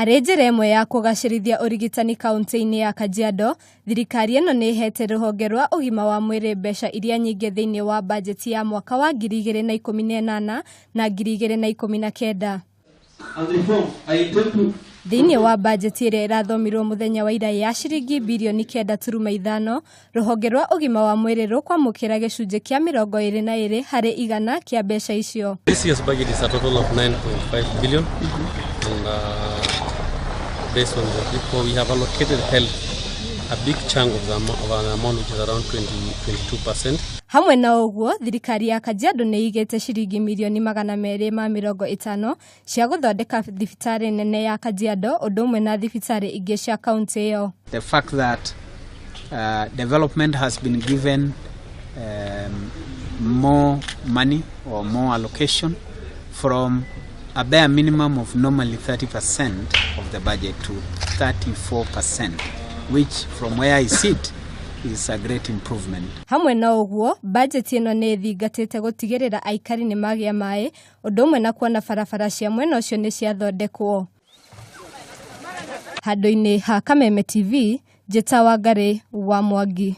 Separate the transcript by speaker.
Speaker 1: Arĩ njĩra ĩmwe ya kũgacĩrithia ũrigitani kaunti-inĩ ya Kajiado, thirikari ĩno nĩ ĩheete rũhonge rwa ũgima wa mwĩrĩ mbeca iria nyingĩ thĩinĩ wa bajeti ya mwaka wa 2018 na 2019. Thĩinĩ wa bajeti ĩrĩa ĩrathomirwo mũthenya wa ira ya ciringi birioni 9.5, rũhonge rwa ũgima wa mwĩrĩ rũkwamũkĩra gĩcunjĩ kĩa 22% kĩa mbeca icio.
Speaker 2: This year's budget is a total of 9.5 billion, and based on the people we have allocated health a big chunk of the of an amount which is around 20, 22%.
Speaker 1: Hamwe na ũguo, thirikari ya Kajiado nĩ ĩigĩte ciringi mirioni 250 cia gũthondeka thibitarĩ nene ya Kajiado ũndũ ũmwe na thibitarĩ ingĩ cia kaunti ĩyo.
Speaker 3: The fact that development has been given more money or more allocation from a bare minimum of normally 30% of the budget to 34%, which from where I sit is a great improvement.
Speaker 1: Hamwe na ũguo, bajeti ĩno nĩ ĩthingatĩte gũtigĩrĩra aikari nĩ magĩa maĩ ũndũ ũmwe na kuona barabara cia mwena ũcio nĩ ciathondekwo. Handũ-inĩ ha Kameme TV, Njĩta Wangarĩ wa Mwangi.